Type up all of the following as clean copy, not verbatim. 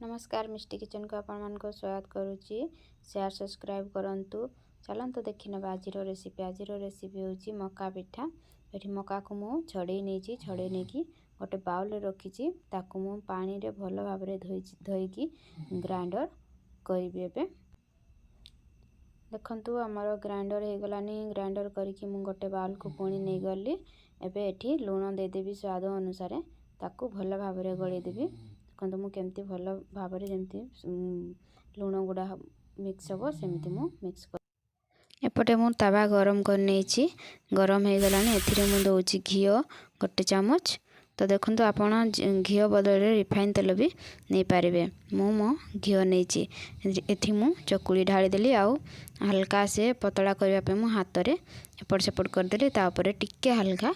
ନମସ୍କାର, ମିଷ୍ଟି କିଚେନ୍କୁ ଆପଣମାନଙ୍କୁ ସ୍ୱାଗତ କରୁଛି। ସେୟାର, ସବସ୍କ୍ରାଇବ୍ କରନ୍ତୁ। ଚାଲନ୍ତୁ ଦେଖିନେବା ଆଜିର ରେସିପି। ଆଜିର ରେସିପି ହେଉଛି ମକା ପିଠା। ଏଠି ମକାକୁ ମୁଁ ଛଡ଼େଇ ନେଇଛି। ଛଡ଼େଇ ନେଇକି ଗୋଟେ ବାଉଲରେ ରଖିଛି। ତାକୁ ମୁଁ ପାଣିରେ ଭଲ ଭାବରେ ଧୋଇକି ଗ୍ରାଇଣ୍ଡର କରିବି। ଏବେ ଦେଖନ୍ତୁ, ଆମର ଗ୍ରାଇଣ୍ଡର ହେଇଗଲାନି। ଗ୍ରାଇଣ୍ଡର କରିକି ମୁଁ ଗୋଟେ ବାଉଲକୁ ପୁଣି ନେଇଗଲି। ଏବେ ଏଠି ଲୁଣ ଦେଇଦେବି ସ୍ୱାଦ ଅନୁସାରେ। ତାକୁ ଭଲ ଭାବରେ ଗୋଳେଇ ଦେବି। ଦେଖନ୍ତୁ, ମୁଁ କେମିତି ଭଲ ଭାବରେ ଯେମିତି ଲୁଣ ଗୁଡ଼ା ମିକ୍ସ ହେବ, ସେମିତି ମୁଁ ମିକ୍ସ। ଏପଟେ ମୁଁ ତାୱା ଗରମ କରିନେଇଛି। ଗରମ ହେଇଗଲାଣି। ଏଥିରେ ମୁଁ ଦେଉଛି ଘିଅ ଗୋଟେ ଚାମଚ। ତ ଦେଖନ୍ତୁ, ଆପଣ ଘିଅ ବଦଳରେ ରିଫାଇନ୍ ତେଲ ବି ନେଇପାରିବେ। ମୁଁ ମୋ ଘିଅ ନେଇଛି। ଏଠି ମୁଁ ଚକୁଳି ଢାଳିଦେଲି ଆଉ ହାଲକା ସେ ପତଳା କରିବା ପାଇଁ ମୁଁ ହାତରେ ଏପଟ ସେପଟ କରିଦେଲି। ତାପରେ ଟିକେ ହାଲକା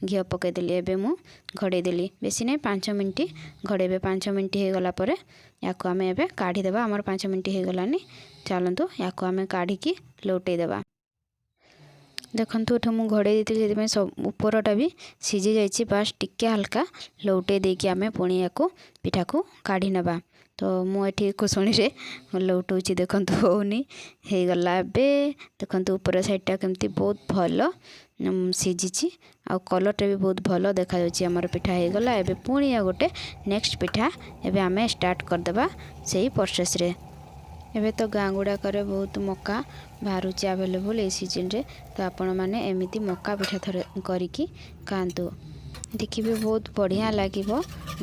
ଘିଅ ପକାଇଦେଲି। ଏବେ ମୁଁ ଘୋଡ଼େଇ ଦେଲି। ବେଶୀ ନାହିଁ, 5 ମିନିଟ୍ ଘୋଡ଼େଇବେ। 5 ମିନିଟ୍ ହେଇଗଲା ପରେ ୟାକୁ ଆମେ ଏବେ କାଢ଼ିଦେବା। ଆମର 5 ମିନିଟ୍ ହେଇଗଲାନି। ଚାଲନ୍ତୁ, ୟାକୁ ଆମେ କାଢ଼ିକି ଲଉଟେଇ ଦେବା। ଦେଖନ୍ତୁ, ଏଠି ମୁଁ ଘୋଡ଼େଇ ଦେଇଥିଲି, ସେଥିପାଇଁ ସବୁ ଉପରଟା ବି ସିଝି ଯାଇଛି। ବାସ୍, ଟିକେ ହାଲକା ଲଉଟେଇ ଦେଇକି ଆମେ ପୁଣି ୟାକୁ ପିଠାକୁ କାଢ଼ି ନେବା। ତ ମୁଁ ଏଠି କୁଶୁଣୀରେ ଲଉଟଉଛି, ଦେଖନ୍ତୁ, ହେଉନି। ହେଇଗଲା। ଏବେ ଦେଖନ୍ତୁ, ଉପର ସାଇଡ଼୍ଟା କେମିତି ବହୁତ ଭଲ ସିଝିଛି ଆଉ କଲର୍ଟା ବି ବହୁତ ଭଲ ଦେଖାଯାଉଛି। ଆମର ପିଠା ହେଇଗଲା। ଏବେ ପୁଣି ଆଉ ଗୋଟେ ନେକ୍ସଟ ପିଠା ଏବେ ଆମେ ଷ୍ଟାର୍ଟ କରିଦେବା ସେଇ ପ୍ରୋସେସ୍ରେ। ଏବେ ତ ଗାଁ ଗୁଡ଼ାକରେ ବହୁତ ମକା ବାହାରୁଛି ଆଭେଲେବୁଲ୍ ଏଇ ସିଜନ୍ରେ। ତ ଆପଣମାନେ ଏମିତି ମକା ପିଠା ଥରେ କରିକି ଖାଆନ୍ତୁ, ଦେଖିବେ ବହୁତ ବଢ଼ିଆ ଲାଗିବ।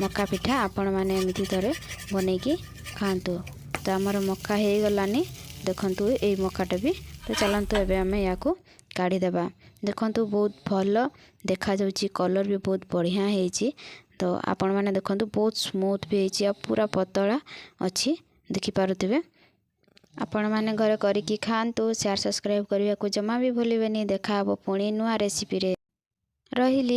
ମକା ପିଠା ଆପଣମାନେ ଏମିତି ଥରେ ବନେଇକି ଖାଆନ୍ତୁ। ତ ଆମର ମକା ହେଇଗଲାନି। ଦେଖନ୍ତୁ, ଏଇ ମକାଟା ବି। ତ ଚାଲନ୍ତୁ, ଏବେ ଆମେ ୟାକୁ କାଢ଼ିଦେବା। ଦେଖନ୍ତୁ, ବହୁତ ଭଲ ଦେଖାଯାଉଛି, କଲର୍ ବି ବହୁତ ବଢ଼ିଆ ହେଇଛି। ତ ଆପଣମାନେ ଦେଖନ୍ତୁ, ବହୁତ ସ୍ମୁଥ୍ ବି ହେଇଛି ଆଉ ପୁରା ପତଳା ଅଛି, ଦେଖିପାରୁଥିବେ। ଆପଣମାନେ ଘରେ କରିକି ଖାଆନ୍ତୁ। ସେୟାର, ସବସ୍କ୍ରାଇବ୍ କରିବାକୁ ଜମା ବି ଭୁଲିବେନି। ଦେଖା ହେବ ପୁଣି ନୂଆ ରେସିପିରେ। ରହିଲି।